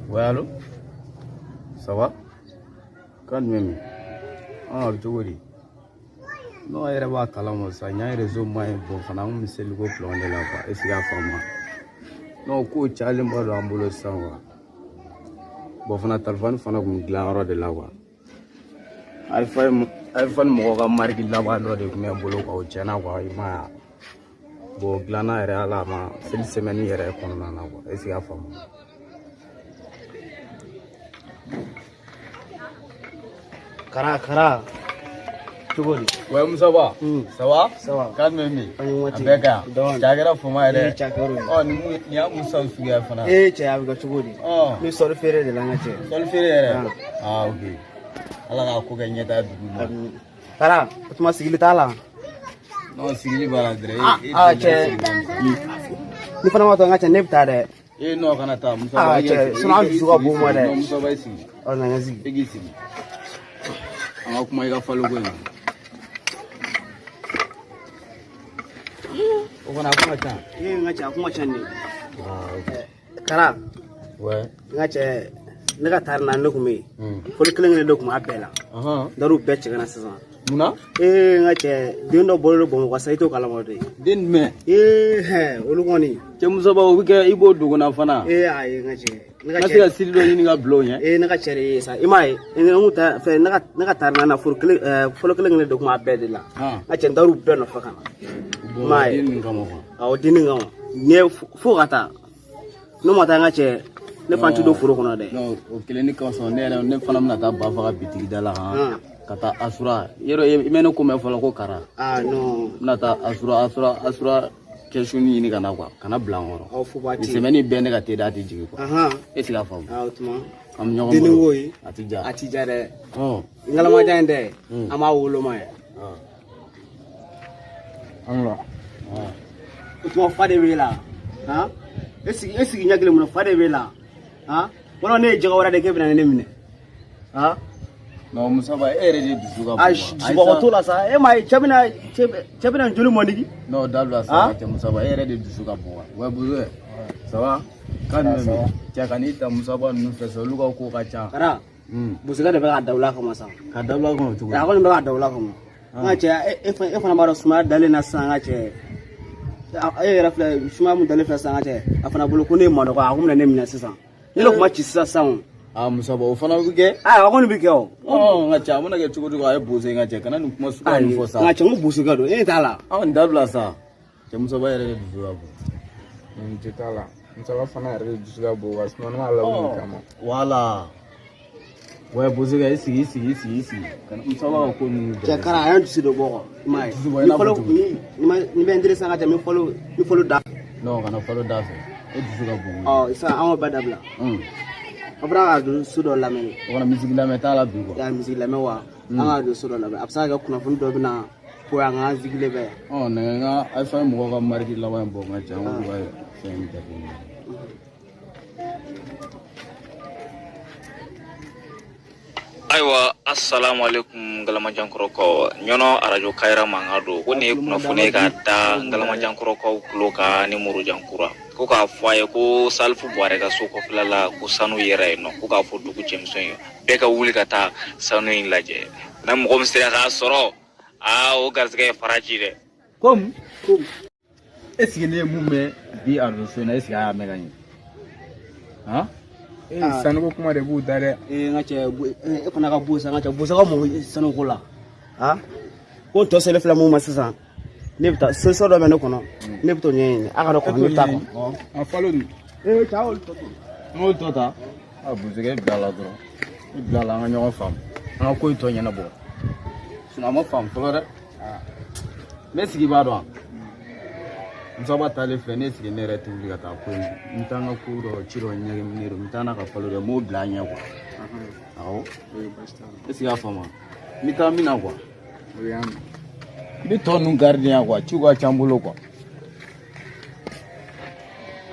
Ouais, allô? Ça va? Kan jumɛn min? Ah, a bɛ cogo di? Non, e yɛrɛ b'a kalama sa, ɲan réseau man ɲi bon fana an kun bɛ seliko plan de la quoi, est ce que i y'a faamu? Non, kow cayalenba don an bolo sisan quoi. Bon fana telefɔni fana kun bɛ dilan yɔrɔ de la quoi. iPhone iPhone mɔgɔ ka marque laban dɔ de tun bɛ n bolo quoi, o tiɲɛna quoi, i m'a ye wa? Bon dilanna yɛrɛ ala ma seli semaine yɛrɛ kɔnɔna na quoi, est ce que i y'a faamu? Kara kara cogo di? Ouais, Moussa ba, ça va? Ça va. Kan jumɛn min? An ye waati. A bɛɛ ka ɲi. Dɔɔni. Cɛ a kɛra fama ye dɛ. Ee, cɛ a kɛra o ye. Ɔ nin mun nin y'a mun san suguya fana. Ee cɛ a bɛ kɛ cogo di? Ɔ. Ne sɔli feere de la n ka cɛ. Sɔli feere yɛrɛ. Ah. Ah ok. Ala k'a ko kɛ ɲɛtaa dugu ma. Kara o tuma sigili t'a la. Non sigili b'a la dɛrɛ. Ah ah cɛ. Ni fana ma to n ka cɛ ne bɛ taa dɛ. E non kana taa Musa Ah, ba. cɛ, sinon an dusu ka bon ma dɛ. Non Musa ba i sigi. Ɔ na n ka sigi. E k'i sigi. An ka kuma i ka faloko in. O kɔni a kuma ca. Ee n ka cɛ a kuma ca nin. Ah ok. Kara Ouais. n ka cɛ ne ka taari naani ne kun bɛ yen. Fɔli kelen kelen de kun b'a bɛɛ la. Ahan. N taar'u bɛɛ cɛ ka na sisan. Munna? Ee n ka cɛ den dɔ bɔlen don Bamakɔ sa i t'o kalama de. Den jumɛn? Ee hɛ olu kɔni. Cɛ Musa ba o bɛ kɛ i b'o dogona fana. Ee ayi n ka cɛ. Ne N ka ka se ka cɛ. siri dɔ ɲini ka bila o ɲɛ. Ee ne ka cɛ de ye sa i m'a ye n kun ta fɛn ne ka taari naani na foro kelen fɔlɔ kelen kelen de kun b'a bɛɛ de la. Ah. N ka cɛ n taar'u bɛɛ nɔfɛ ka na. Bon, M'a ye. den nin kama quoi. Awɔ denni kama nin ye fo ka taa n'o ma taa n ka cɛ ne fana ti don foro kɔnɔ dɛ. Non, o kelen ni kosɔn ne yɛrɛ ne fana bɛna taa ba faga bitigi da la han. Ah. Ka taa asura yɔrɔ i mɛ ne ko mɛn fɔlɔ ko kara. Ah non. N bɛna taa asura asura asura kɛsuni ɲini ka na quoi, ka na bila n kɔrɔ. Aw fo b'a Nin ti. semaine bɛɛ ne ka te da tɛ jigin quoi. Ahan. E ti k'a faamu. Ah o tuma. An bɛ ɲɔgɔn Denni bolo. ko ye. A ti ja. A ti ja dɛ. Ɔn. Ngalamajan in dɛ. An b'a woloma ye. Ah. An la. Ah. O tuma fa de b'e la. Han? E sigi e sigi ɲɛ kelen mun na fa de b'e la. Han? Walima ne ye jɛgɛ wɛrɛ de k'e bɛna ne minɛ. Han? Non Musa ba e yɛrɛ de dusu ka bon. A dusubakɔ t'o la sa. E m'a ye cɛ bɛna cɛ bɛna joli mɔnigi. Non dabila sa Ah? cɛ Musa ba e yɛrɛ de dusu ka bon quoi. Ouais Bozo ça va? Kan jumɛn ça va. bɛ? Cɛ ka n'i ta Musa ba ninnu fɛ sa olu ka ko ka ca. Kara. Bosokɛ de bɛ ka dawula kama sa. Ka dabila kɔnɔ cogo di? A kɔni bɛ ka dawula kama. N ka cɛ e fana b'a dɔn sumaya dalen na sisan n ka cɛ. E yɛrɛ filɛ sumaya mun dalen filɛ sisan n ka cɛ. A fana bolo ko ne ye manɔgɔ a ko bɛna ne minɛ sisan. Ne de kun ma ci sisan sisan o. Ah Musa ba o fana bɛ kɛ. Aa a kɔni bɛ kɛ o. Ɔ n ka cɛ a mana kɛ cogo cogo a ye bozo ye n ka cɛ kana nin kuma suguya Ayi ninnu fɔ sa. n ka cɛ n ko bosokɛ don e t'a la. Aw nin dabila sa. Cɛ Musa ba yɛrɛ de dusu ka bon. Nin tɛ t'a la. Musaba fana yɛrɛ de dusu ka bon wa sinon ne m'a lawuli kama. Voilà. Ouais bozokɛ i sigi i sigi i sigi i sigi. Kana Musa ba ka ko ninnu bɛɛ. Cɛ kara a y'an dusu de bɔ kɔ. I m'a ye. Dusu bɔ i Ni n'a fɔ fɔlɔ cogo di? ni bɛ n teri sisan n ka cɛ n bɛ fɔlɔ n bɛ fɔlɔ da. Non kana falo da fɛ. E dusu ka bon. Ɔ sisan an k'o bɛɛ dabila. An fana ka don so dɔ lamɛn. O kana misiki lamɛn t'a la bi quoi. Ya misiki lamɛn wa. An ka don so dɔ lamɛn a bɛ se ka kɛ kunnafoni dɔ bɛ na ko an k'an sigilen bɛ yan. Ɔ nɛgɛ n ka iPhone mɔgɔw ka marque laban in bɔ n ka cɛ an k'olu ka fɛn in jateminɛ. Ayiwa assalamu alaikum Ngalamajankɔrɔkaw ɲɔnɔ arajo kayira mankan don ko nin ye kunnafoni ye k'a da Ngalamajankɔrɔkaw tulo kan ni Morojankura Ko k'a fɔ a ye ko Salifu Buwarɛ ka so kɔfɛla la ko sanu yera yen nɔ, ko k'a fɔ dugu cɛmisɛnw ye bɛɛ ka wuli ka taa sanu in lajɛ. Na mɔgɔ min sera k'a sɔrɔ, aa o garisɛgɛ ye fara ci dɛ. Comme est-ce que ne ye mun mɛn bi arajo in na, est-ce que a y'a mɛn ka ɲɛ? Han? Ee, sanuko kuma de b'u da dɛ. Ee, n ka cɛ, e fana ka bo sa, n ka cɛ, bosa ka mɔgɔ sanuko la. Han? Ko tɔ selen filɛ mun ma sisan, ne bɛ taa solution dɔ bɛ ne kɔnɔ, ne bɛ t'o ɲɛɲini. A ka dɔn kɔnɔ, ne bɛ taa kɔnɔ. A falo dun. Ee, cɛ, a y'olu tɔ to. N k'o tɔ ta. A bozokɛ bila la dɔrɔn. I bila la, an ka ɲɔgɔn faamu. An ka ko in tɔ ɲɛnabɔ. Sinon a ma faamu fɔlɔ dɛ. Ne sigi b'a dɔn. Musaba taalen filɛ, ne sigi ne yɛrɛ tɛ wuli ka taa ko in. N taa n ka ko dɔ ci dɔ ɲɛɲini don, n taa n'a ka falo dɛ, n b'o bila a ɲɛ quoi. Awɔ. Est-ce que i y'a faamu? N bɛ taa min na quoi. N bɛ tɔ ninnu gardien quoi, ciw ka ca n bolo quoi.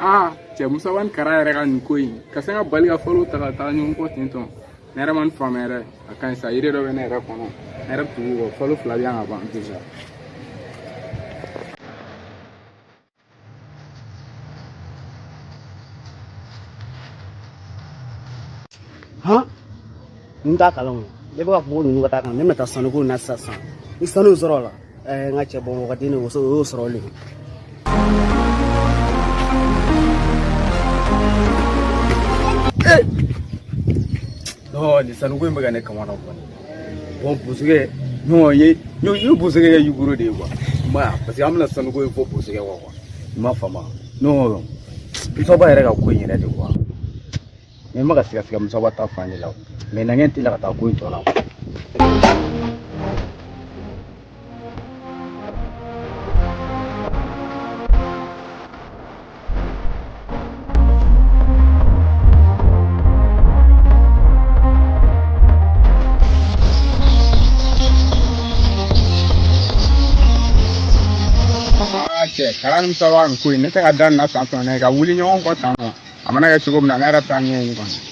Aa cɛ, Musaba ni Kara yɛrɛ ka nin ko in ka se ka bali ka falo ta ka taga ɲɔgɔn kɔ ten tɔ, ne yɛrɛ ma nin faamu yɛrɛ. A ka ɲi sa, yiri dɔ bɛ ne yɛrɛ kɔnɔ, ne yɛrɛ bɛ tugu u kɔ, falo 2 bɛ yan ka ban déjà. Han, n t'a kalama, ne bɛ ka kungo ninnu ka taa kan, ne bɛna taa sanuko in na sisan sisan. Ni sanu sɔrɔ o la, ɛɛ, n ka cɛ, bɔn wagati ni o y'o sɔrɔlen. Non, nin sanuko in bɛ ka ne kamana kɔni. Bon, bozokɛ, non, ye ye bozokɛ kɛ yuguro de ye quoi. I m'a ye, parce que an bɛna sanuko in fɔ bozokɛ kɔ quoi. I m'a faamu? Non, Musaba yɛrɛ ka ko in yɛrɛ de quoi. Mais n bɛ ka siga siga Musaba ta fan de la. Mais na ɲɛ teliya ka taa ko in tɔ la. Aa cɛ, Kara ni Musaba nin ko in, ne tɛ ka da nin na san fɛn ka wuli ɲɔgɔn kɔ tan nɔ. A mana kɛ cogo min na, ne yɛrɛ bɛ taa ɲɛɲini kɔni.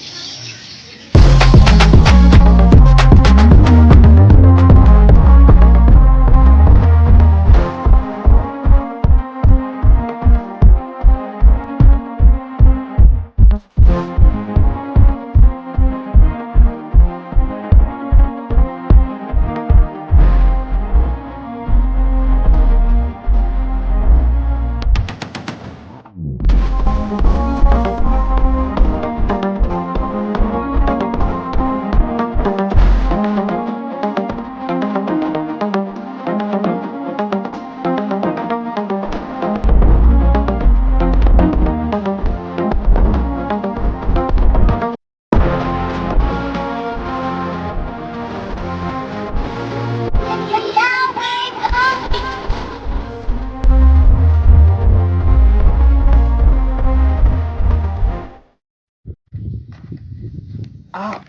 Aa,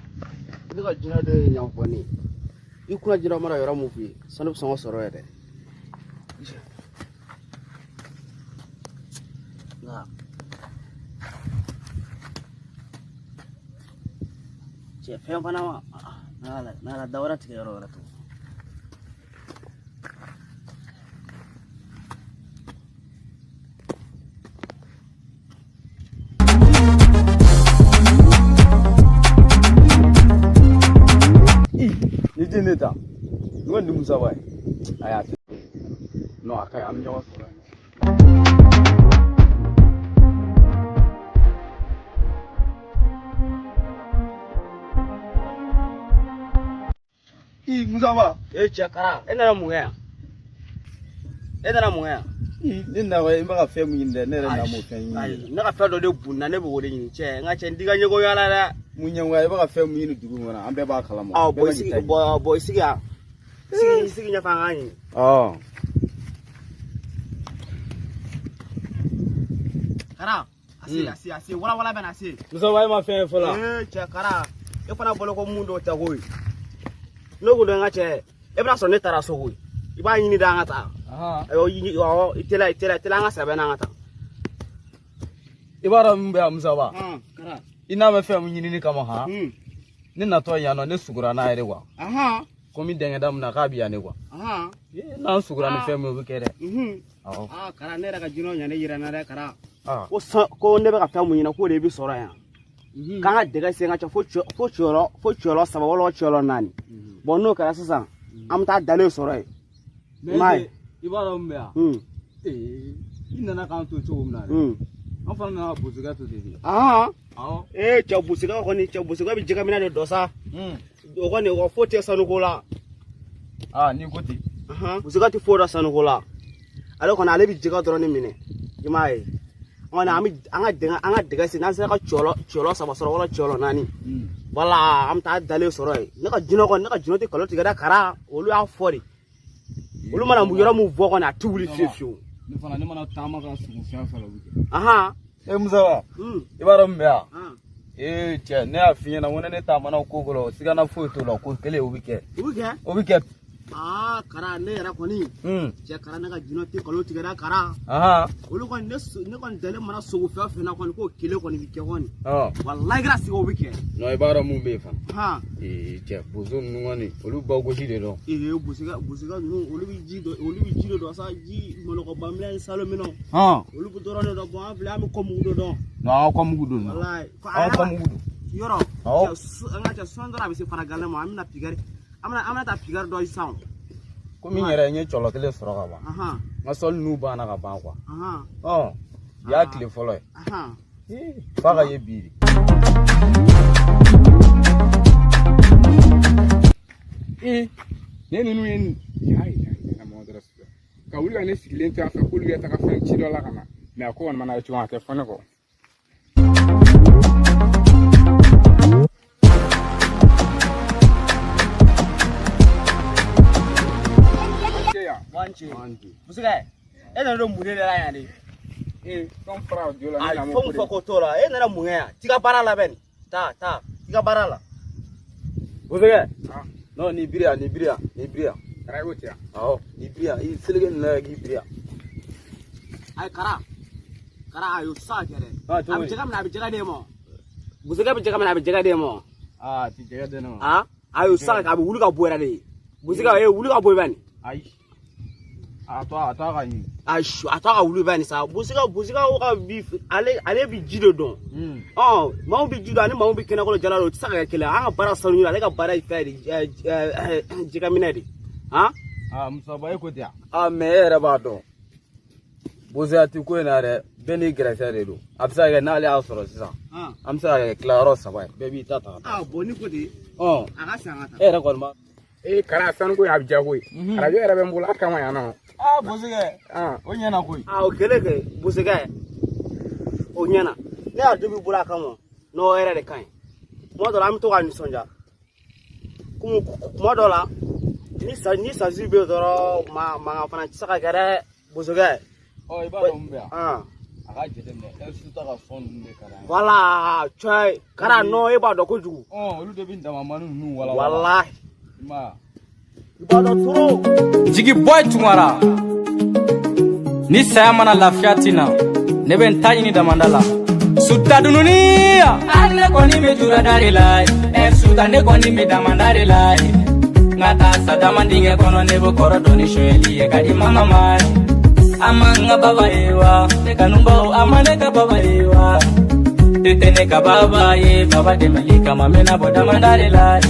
ne ka jinɛ dɔ ye ɲan fɔ ne ye. I kunna jinɛ mana yɔrɔ mun f'i ye, sanu bɛ sɔn ka sɔrɔ yɛrɛ. Nka cɛ, fɛn fana ma n'a la da wɛrɛ tigɛ yɔrɔ wɛrɛ tugun. Ni den ne ta, n ko nin Musaba ye. Ayi, a tɛ. Non, a ka ɲi, an bɛ ɲɔgɔn sɔrɔ yen. I Musaba. E cɛ Kara, e nana mun kɛ yan? E nana mun kɛ yan? Ne na n bɛ ka fɛn mun ɲini dɛ, ne yɛrɛ na m'o fɛn ɲini. Ayi, ne ka fɛn dɔ de bunna, ne bɛ o de ɲini. Cɛ, n ka cɛ, n t'i ka ɲɛko yaala dɛ. Mun ɲɛngoya, i bɛ ka fɛn mun ɲini dugu in kɔnɔ, an bɛɛ b'a kalama. Ɔ, bɔn i sigi, bɔn i sigi yan. Sigi, sigi ɲɛfɛ, an k'a ɲini. Ɔ. Kara, a se, a se, a se, wala wala bɛ na se. Musaba, e ma fɛn ye fɔlɔ. Ee cɛ Kara, e fana bolo ko mun dɔw tɛ koyi. Ne ko dɔn, n ka cɛ, e bɛna sɔrɔ ne taara so koyi. I b'a ɲini de, an ka taa. Ayiwa, i teliya, i teliya, i teliya, an ka sɛbɛn n'an ka taa. I b'a dɔn min bɛ yan Musaba? Kara. I n'a bɛ fɛn mun ɲinini kama han? Ne natɔ yan nɔ, ne sugora n'a yɛrɛ quoi. Komi dɛngɛ da min na k'a bɛ yan de quoi. N'an sugora ni fɛn min ye, o bɛ kɛ dɛ. Awɔ. Aa Kara, ne yɛrɛ ka jinɛw ɲa ne yira n na dɛ Kara. Ko ne bɛ ka fɛn mun ɲini k'o de bɛ sɔrɔ yan. K'an ka dɛgɛ sen ka ca fo cɛyɔrɔ 3 wala cɛyɔrɔ 4. Bon n'o kɛra sisan an bɛ taa dalen sɔrɔ yen. Mais i b'a dɔn mun bɛ yan? I nana k'an to cogo min na dɛ. An fana nana bosokɛ to ten de. Awɔ. Ee cɛ bosokɛ kɔni cɛ bosokɛ bɛ jɛgɛminɛ de dɔn sa. O kɔni o ka foyi tɛ sanuko la. N'i ko ten. Bosokɛ tɛ foyi dɔn sanuko la. Ale kɔni ale bɛ jɛgɛ dɔrɔn de minɛ. I m'a ye. An ka dɛgɛ sen n'an sera ka cɛyɔrɔ 3 sɔrɔ wala cɛyɔrɔ 4. Wala an bɛ taa dalen sɔrɔ yen. Ne ka jinɛ kɔni ne ka jinɛ tɛ nkalon tigɛ dɛ kara. Olu y'a fɔ de. Olu mana yɔrɔ min fɔ kɔni a tɛ wuli fiyewu fiyewu. Ne fana ne mana taama ka sogo fɛn fɛn la o bɛ kɛ. E Musa, i b'a dɔn mun bɛ yan? Ee cɛ ne y'a f'i ɲɛna ko ne taamana ko ko la sigana foyi t'o la ko kelen o bɛ kɛ. O bɛ kɛ? O bɛ kɛ. Kara ne yɛrɛ kɔni. Cɛ kara ne ka jinɛ tɛ nkalon tigɛ dɛ kara. Olu kɔni ne kɔni dalen mana sogo fɛn fɛn na kɔni k'o kelen kɔni bɛ kɛ kɔni. Walayi kɛra sigi o bɛ kɛ. Non i b'a dɔn mun bɛ yen fana. Ee cɛ bozo ninnu kɔni olu bagosi de dɔn. Ee bosokɛ ninnu olu bɛ ji dɔ olu bɛ ji de dɔn sa ji mɔnɔkɔba minɛn ni salo minɛnw. Olu bɛ dɔrɔn de dɔn bon an filɛ an bɛ kɔmugu de dɔn. Non an ka kɔmugu don. Walayi. An ka kɔmugu don. Yɔrɔ. Cɛ an ka cɛ sɔn dɔrɔn a bɛ se faragalɛ ma an bɛna pigɛri. An bɛna taa pigɛri dɔ san. Komi n yɛrɛ n ye cɔlɔ kelen sɔrɔ ka ban. N ka sɔli ninnu banna ka ban quoi. Bi y'a tile fɔlɔ ye. F'a ka ye bi de. Ee ne ninnu ye nin ka wuli ka ne sigilen to yan fɛ k'olu bɛ taga fɛn ci dɔ la ka na mɛ a ko kɔni mana kɛ cogo min a tɛ fɔ ne kɔ. Bosokɛ e nana don mun de la yan de? Ee fɛn fara jo la ne na mo. Fɛn fɔ ko t'o la e nana mun kɛ yan? T'i ka baara labɛn taa t'i ka baara la. Bosokɛ. Non ni biri yan ni biri yan ni biri yan. Kara i ko ten yan. Awɔ ni biri yan i seleke ninnu lajɛ k'i biri yan. Ayi kara ayi o tɛ se ka kɛ dɛ. A bɛ jɛgɛ minɛ a bɛ jɛgɛ d'e ma. Bosokɛ bɛ jɛgɛ minɛ a bɛ jɛgɛ d'e ma. A ti jɛgɛ di ne ma. Ayi o tɛ se ka kɛ a bɛ wuli ka bɔ yɛrɛ de. Bosokɛ e wuli ka bɔ i bɛ nin. Ayi. A to a ka ɲi. A to a ka wuli bɛ nin sa. Bosokɛ ka bi ale bɛ ji de dɔn. Maaw bɛ ji dɔn ani maaw bɛ kɛnɛkɔrɔ jala dɔn o tɛ se ka kɛ kelen ye. An ka baara sanu ale ka baara ye fɛn de jɛgɛminɛ de. Musaba e ko ten yan. Mɛ e yɛrɛ b'a dɔn. Bozoya ti ko in na dɛ. Bɛɛ n'i gɛrɛsɛ de don. A bɛ se ka kɛ n'ale y'a sɔrɔ sisan. An bɛ se ka kɛ tilayɔrɔ 3 ye. Bɛɛ b'i ta ta ka taa. Bon ni ko ten. A ka san ka taa. E yɛrɛ kɔni b'a. Ee kara sanuko in a bɛ diya koyi. Arajo yɛrɛ bɛ n bolo a kama yan nɔ. Bosokɛ. O ɲɛna koyi. O kɛlen kɛ bosokɛ o ɲɛna. Ne y'a du b'i bolo a kama n'o yɛrɛ de ka ɲi. Tuma dɔ la an bɛ to ka nisɔndiya. Komi kuma dɔ la ni sansi bɛ yen dɔrɔn mankan fana tɛ se ka kɛ dɛ bosokɛ. I b'a dɔn mun bɛ yan. A ka jateminɛ ɛri ta ka sɔn ninnu de ka d'an ye. Wala cɛ kara nɔ e b'a dɔn kojugu. Olu de bɛ damamani ninnu walawala. Walahi. I m'a ye. Jigi boy Tunkara ni saya mana lafiya ti na ne bɛ n ta ɲini damanda la suta dununiya ne kɔni bɛ jurada de la ɛ suta ne kɔni bɛ damanda de la n ka taa sa dama dingɛ kɔnɔ ne bɛ kɔrɔ dɔn ni sonyɛli ye ka di mama ma a ma n ka baba ye wa ne kanubaw a ma ne ka baba ye wa te tɛ ne ka baba ye baba dɛmɛli kama n bɛna bɔ damanda de la.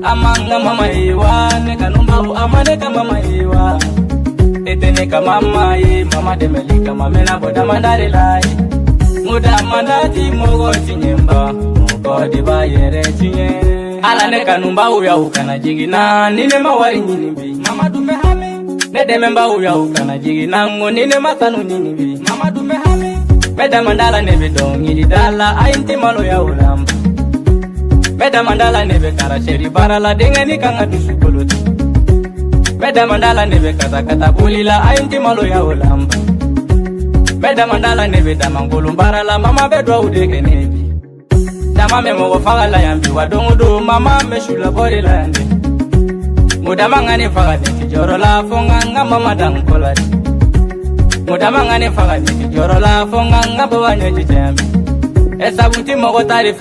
Amanga mama ye wa ne kanubaw amane ka mama ye wa tete ne ka mama ye mama dɛmɛli kama n bɛna bɔ damanda de la ye n ko damanda ti mɔgɔ tiɲɛba mɔgɔ de b'a yɛrɛ tiɲɛ ala ne kanubaw y'aw kana jigin na ni ne ma wari ɲini bi mama dun bɛ hami ne dɛmɛbaw y'aw kana jigin na n ko ni ne ma sanu ɲini bi mama dun bɛ hami n bɛ damanda la ne bɛ dɔnkili da la ayi n tɛ maloya o la. Bɛ damanda la ne bɛ karasɛri baara la denkɛni kan ka dusukolo ti. Bɛ damanda la ne bɛ katakata boli la ayi n tɛ maloya o la. Bɛ damanda la ne bɛ damankolon baara la mama bɛ duwawu de kɛ ne bi. Dama bɛ mɔgɔ faga la yan bi wa don o don mama bɛ sulabɔ de la yan de. N ko dama ka ne faga ne ti jɔyɔrɔ la fo n ka n ka mama dan n kɔ la de. N ko dama ka ne faga ne ti jɔyɔrɔ la fo n ka n ka baba ɲɛji cɛ yan bi. Ɛ sabu ti mɔgɔ ta de.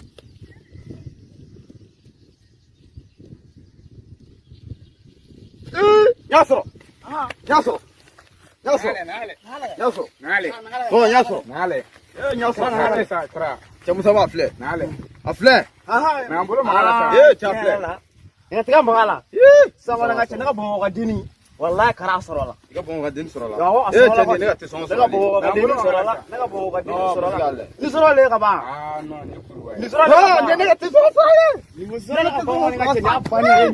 N y'a sɔrɔ. N y'a sɔrɔ. N y'a sɔrɔ. N y'a sɔrɔ. Non, n y'a sɔrɔ. N y'a sɔrɔ. Cɛ Musa b'a filɛ. A filɛ. Ee cɛ a filɛ. N tɛgɛ maga la. Sisan kɔni n ka cɛ ne ka Bamakɔ ka denni. Walahi kara sɔrɔ la. I ka Bamakɔ ka denni sɔrɔ la. Awɔ, a Ee sɔrɔ cɛ la nin ne ka tesɔngɔ Ne sɔrɔ. ka Bamakɔ ka denni sɔrɔ la. Ne ka Bamakɔ ka denni sɔrɔ la. Ni sɔrɔ le ka ban. Ni sɔrɔ le ka Non, ban. nin ne ka tesɔngɔ sɔrɔ dɛ. Ni sɔrɔ le ka ban kɔni ka cɛ nin y'a bannen ye.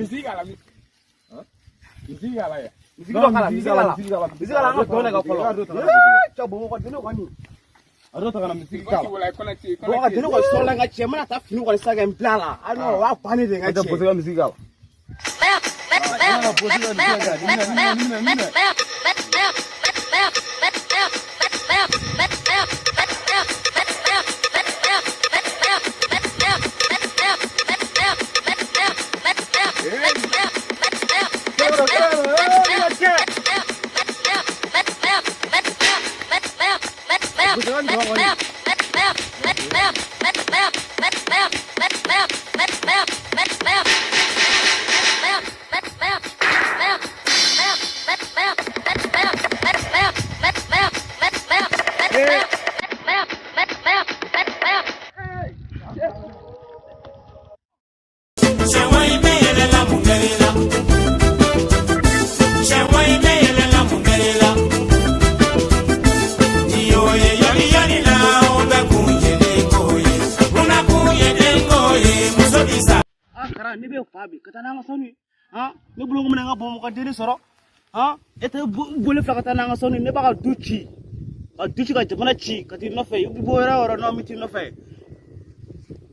Misiki dɔ k'a la, misiki k'a la. Misiki k'a la, an ka dɔn de ka fɔlɔ. Ee cɛ Bamakɔ ka denni kɔni. A dɔ ta ka na misiki k'a la. Bamakɔ ka denni kɔni sɔrɔ la n ka cɛ n mana taa fini kɔni san kɛ n bila a la. Ah non, o y'a bannen de n ka N'o tɛ cɛ. boso ka misiki k'a la. Ah kara ne bɛ fa bi ka taa n'an ka sanu ye. Han ne bolo ko n bɛna n ka Bamakɔ ka denni sɔrɔ. Han e tɛ boli fila ka taa n'an ka sanu ye ne b'a ka du ci. Ka du ci ka jamana ci ka t'i nɔfɛ i bɛ bɔ yɔrɔ o yɔrɔ n'an bɛ t'i nɔfɛ.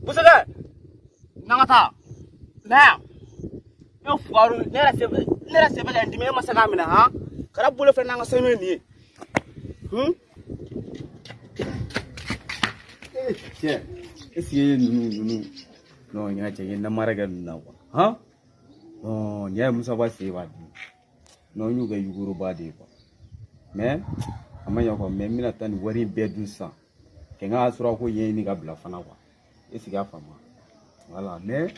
Bosokɛ n'an ka taa na yan. Ne fugaru ne yɛrɛ sen ne yɛrɛ sen bɛ ka n dimi e ma se k'a minɛ han. Kara bolo filɛ n'an ka sanu ye nin ye. Hun. Cɛ est ce que ninnu non n y'a cɛ n ye namara kɛ ninnu na quoi han non nin y'a ye Musa ba sen b'a dimi non n y'u kɛ yugoroba de ye quoi mais a ma ɲɛ quoi mais n bɛna taa nin wari in bɛɛ dun sisan kɛ n ka sɔrɔ ko ɲɛɲini ka bila fana quoi est ce que i y'a faamu voilà mais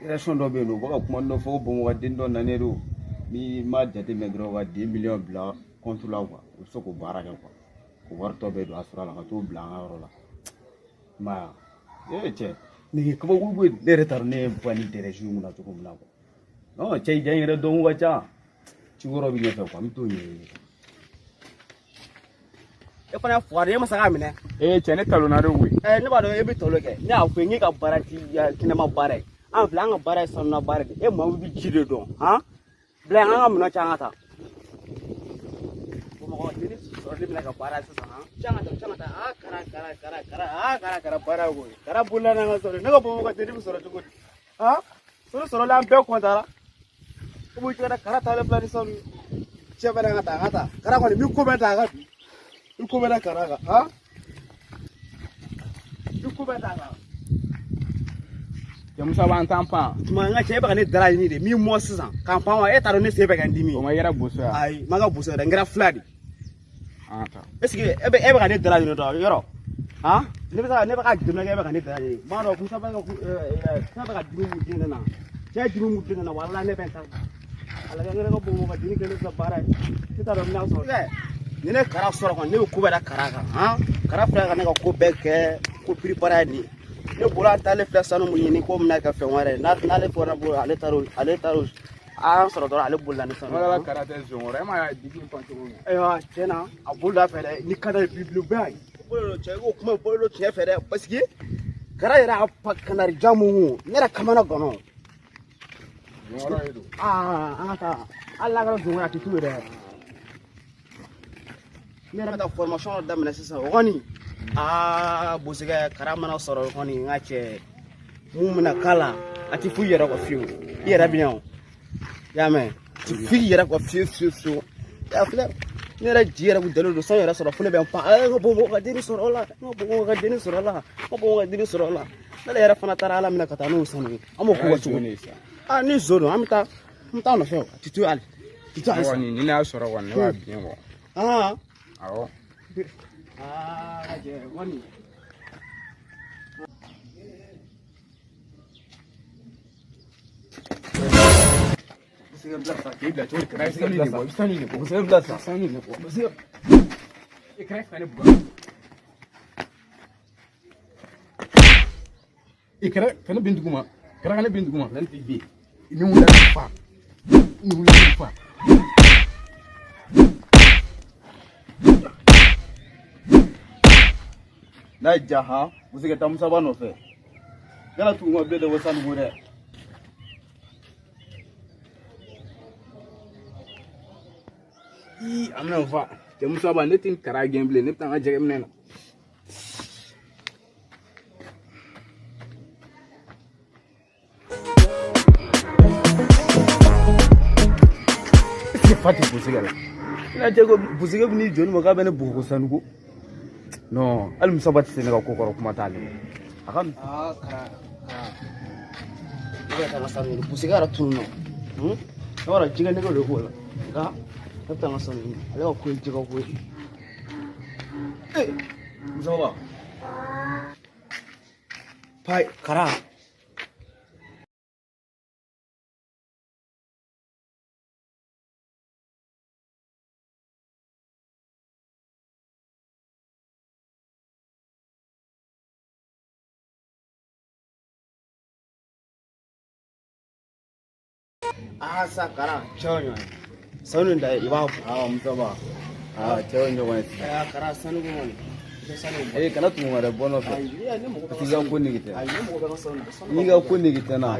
réaction dɔ bɛ yen nɔ u bɛ ka kuma dɔ fɔ ko Bamakɔ ka den dɔ nanen don n'i m'a jateminɛ dɔrɔn ka 2 millions bila compte la quoi u bɛ se k'o baara kɛ quoi k'o wari tɔ bɛɛ don a sɔrɔ la ka t'o bila an ka yɔrɔ la i m'a ye ee cɛ nin ye kabako ye ne yɛrɛ t'a dɔn ne ye ba ni dɛrɛsi in kunna cogo min na quoi non cɛ i ja in yɛrɛ dɔnko ka ca ci wɛrɛw bɛ ɲɛfɛ quoi n bɛ t'o ɲɛɲini. E fana ye fugari ye e ma se k'a minɛ. Ee cɛ ne talonna de koyi. Ne b'a dɔn e bɛ talo kɛ ne y'a fɔ ye n k'e ka baara ti kɛnɛma baara ye an filɛ an ka baara ye sanuna baara de ye e maa min bɛ ji de dɔn han bila yan an ka minɛn cɛ an ka taa. Bamakɔ denni sɔrɔli bɛna kɛ baara ye sisan han cɛ an ka taa cɛ an ka taa aa kara kara kara kara aa kara kara baara ye koyi kara bolila n'an ka sɔrɔ ne ka Bamakɔ denni bɛ sɔrɔ cogo di han sanu sɔrɔla an bɛɛ kɔntara o b'o cogo kara taalen filɛ ni sanu ye cɛ bɛ an ka taa an ka taa kara kɔni n bɛ ko bɛɛ ta a ka bi n bɛ ko bɛɛ da kara kan han n bɛ ko bɛɛ ta a kan. Cɛ Musa b'an t'an pan. Tuma n ka cɛ e bɛ ka ne dara ɲini de min mɔ sisan k'an pan wa e t'a dɔn ne sen bɛ ka n dimi. O ma yɛrɛ boso ya. Ayi n ma ka boso yɛrɛ n kɛra fila de. An ka taa. Est ce que e bɛ ka ne dara ɲini dɔrɔn yɔrɔ han ne bɛ ka ne bɛ ka jateminɛ kɛ e bɛ ka ne dara ɲini n b'a dɔn Musa bɛ ka Musa bɛ ka dimi mun di ne na cɛ ye dimi mun di ne na walahi ne bɛ n ta a lajɛ n yɛrɛ ka Bamakɔ ka denni kɛ ne filɛ baara ye ne t'a dɔn n bɛna sɔrɔ. Ni ne kara sɔrɔ kɔni ne bɛ ko bɛɛ da kara kan han kara filɛ ka ne ka ko bɛɛ kɛ ko piripara ye nin ye. Ne bolo an taalen filɛ sanu mun ɲini ko bɛna kɛ fɛn wɛrɛ ye n'ale fɔra bolo ale taar'o ale taar'o an sɔrɔ dɔrɔn ale bolila ni sanu ye. Wala kara tɛ zon kɔrɔ e m'a ye digi in pan cogo min. Ayiwa tiɲɛ na a bolila fɛ dɛ ni ka d'a ye bi bɛɛ ye. Bolo cɛ i k'o kuma bolo tiɲɛ fɛ dɛ parce que kara yɛrɛ y'a pa kanari jan mun kun ne yɛrɛ kamana gan. Zon kɔrɔ de don. Aa an ka taa hali n'a kɛra zon kɔrɔ a tɛ tu yɛrɛ. Ne yɛrɛ bɛ taa formation dɔ daminɛ sisan o kɔni aa bosokɛ kara mana sɔrɔ o kɔni n ka cɛ mun bɛna k'a la a tɛ f'i yɛrɛ kɔ fiyewu i yɛrɛ bɛ yan o i y'a mɛn a tɛ f'i yɛrɛ kɔ fiyewu fiyewu fiyewu a filɛ ne yɛrɛ ji yɛrɛ kun dalen don sanu yɛrɛ sɔrɔ fo ne bɛ n pan ee n ka Bamakɔ ka denni sɔrɔ o la n ka Bamakɔ ka denni sɔrɔ o la n ka Bamakɔ ka denni sɔrɔ o la n'ale yɛrɛ fana taara ala minɛ ka taa n'o sanu ye an b'o k'u ka cogo di aa ni zon don an bɛ taa an bɛ taa nɔfɛ o a tɛ to hali a tɛ to hali sa. Ni ne y'a sɔrɔ kɔni ne b'a biɲɛ bɔ. Aa. Awɔ. Aa lajɛ kɔni. Boseke bila sa k'e bila cogo di kara sanu in de bɔ i bɛ sanu in de bɔ boseke bila sa sanu in de bɔ boseke e kara ka ne bugɔ e kara ka ne bin duguma kara ka ne bin duguma ne t'i bin ni wulila fa ni wulila fa n'a ye ja han boseke taa Musaba nɔfɛ kana tugu n kɔ bilen dɛ ko sanu ko dɛ. Ii a bɛna n fa cɛ Musaba ne tɛ n kara gɛn bilen ne bɛ taa n ka jɛgɛminɛ na. Est-ce que fa tɛ boseke la? I n'a cɛ ko boseke bɛ n'i jɔ ne ma k'a bɛ ne bugɔ ko sanuko. Non, hali Musaba tɛ se ne ka ko kɔrɔ kuma t'ale ma. A ka aa kara kara ne bɛ taa n ka sanu ɲini boseke yɛrɛ tununna ne b'a dɔn jɛgɛ nɛgɛ de b'o la nka ne bɛ taa n ka sanu ɲini ale ka ko ye jɛgɛ ko ye. Ee Musaba. Payi kara. Aa sa kara cɛw ɲɔgɔn ye sanu in da i b'a bɔ. Aa Musaba aa cɛw ye ɲɔgɔn ye sisan. Aa kara sanu ko kɔni i tɛ sanu bɔ. Ee kana tugu n kɔ dɛ bɔ nɔfɛ. Ayi ne mago bɛ Parce que i ka ko nege tɛ. Ayi ne mago bɛ ka sanu bɔ. N'i ka ko nege tɛ n na.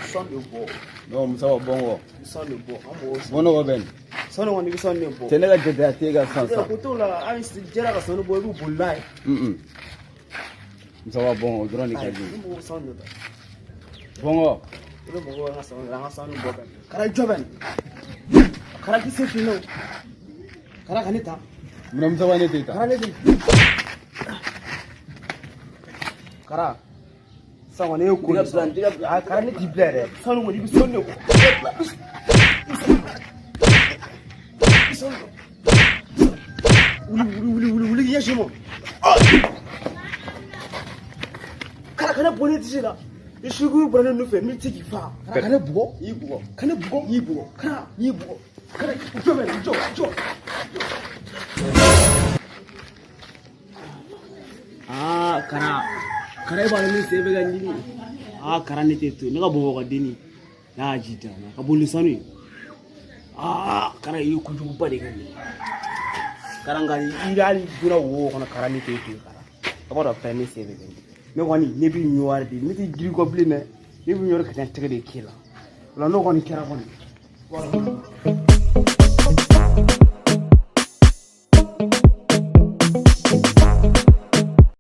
Sanu de bɔ. Non Musaba bɔ n kɔ. Sanu de bɔ an mago bɛ Bɔ nɔgɔ bɛ nin. sanu kɔni i bɛ sanu de bɔ. Cɛ ne ka jate a t'e ka san sa. Ko t'o la hali jɛra ka sanu bɔ i bɛ boli n'a ye. Musaba bɔ n kɔ o dɔrɔn de ka di. Ne mago bɛ sanu de la. Bɔ n kɔ. I bɛ mɔgɔw ka sanu an ka sanu bɔ bɛn kara jɔ bɛn kara k'i se f'i o kara ka ne ta. Munna Musaba ne t'e ta. Kara ne tɛ kara sisan kɔni e ye ko de sɔrɔ kara ne t'i bila yɛrɛ sanu kɔni i bɛ sanu de bɔ wuli wuli wuli wuli wuli k'i ɲɛsin ma kara ka ne bɔ ne disi la. I sugu bɔra ne nɔfɛ min tɛ k'i fa. Kara ka ne bugɔ. I bugɔ. Ka ne bugɔ. I bugɔ. Kara i bugɔ. Kara jɔ bɛ jɔ jɔ. Aa kara kara e b'a dɔn ne sen bɛ ka ɲimi. Aa kara ne tɛ to ne ka Bamakɔ denni n'a y'a ji da ka boli ni sanu ye. Aa kara i ye kojuguba de kɛ nin ye. Kara nka i hali donna wo kɔnɔ kara ne tɛ to yen kara. A b'a dɔn fɛn ne sen bɛ ka ɲimi. Ne kɔni ne b'i ɲɔwari de ne tɛ giri kɔ bilen dɛ ne b'i ɲɔwari ka taa tɛgɛ de k'i la o la n'o kɔni kɛra kɔni.